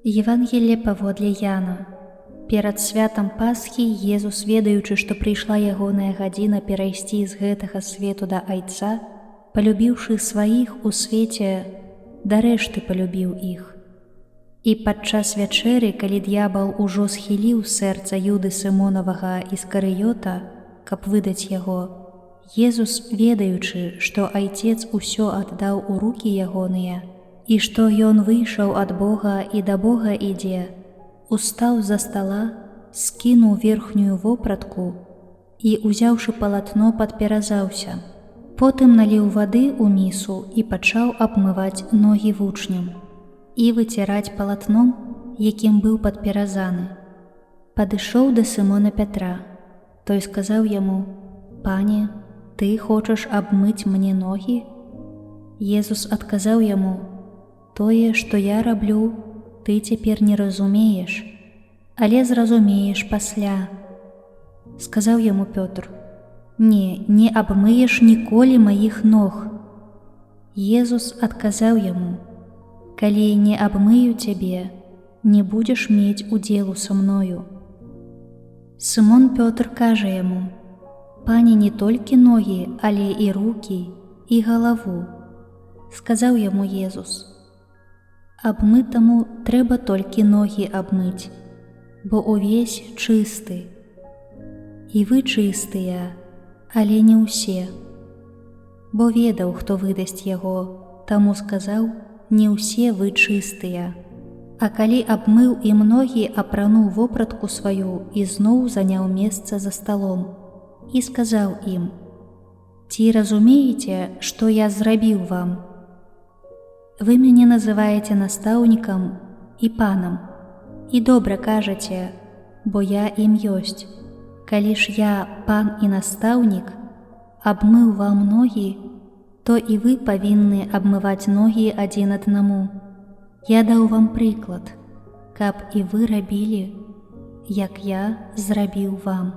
Евангелле паводле Яна. Перад святам Пасхі Езус, ведаючы, што прыйшла ягоная гадзіна перайсці з гэтага свету да Айца, палюбіўшы сваіх у свеце, дарэшты палюбіў іх. І падчас вячэры, калі д'ябал ужо схіліў сэрца Юды Сымонавага Іскарыёта, каб выдаць яго, Езус, ведаючы, што Айцец усё аддаў у рукі ягоныя, і што ён выйшаў ад Бога і да Бога ідзе, устаў з-за стала, скінуў верхнюю вопратку і, узяўшы палатно, падперазаўся. Потым наліў вады ў місу і пачаў абмываць ногі вучням і выціраць палатном, якім быў падперазаны. Падышоў да Сымона Пятра. Той сказаў яму: « Пане, ты хочаш абмыць мне ногі? Езус адказаў яму: « Тое, што я раблю, ты цяпер не разумееш, але зразумееш пасля. Сказаў яму Пётр: « Не, не абмыеш ніколі маіх ног. Езус адказаў яму: « Калі не абмыю цябе, не будзеш мець удзелу са мною. Сымон Пётр кажа яму: « Пане, не толькі ногі, але і рукі, і галаву. Сказаў яму Езус: « Абмытаму трэба толькі ногі абмыць, бо увесь чысты. І вы чыстыя, але не ўсе. Бо ведаў, хто выдасць яго, таму сказаў: не ўсе вы чыстыя. А калі абмыў ім ногі, апрануў вопратку сваю і зноў заняў месца за сталом і сказаў ім: « Ці разумееце, што я зрабіў вам? Вы мяне называеце настаўнікам і панам, і добра кажаце, бо я ім ёсць. Калі ж я, пан і настаўнік, абмыў вам ногі, то і вы павінны абмываць ногі адзін аднаму. Я даў вам прыклад, каб і вы рабілі, як я зрабіў вам.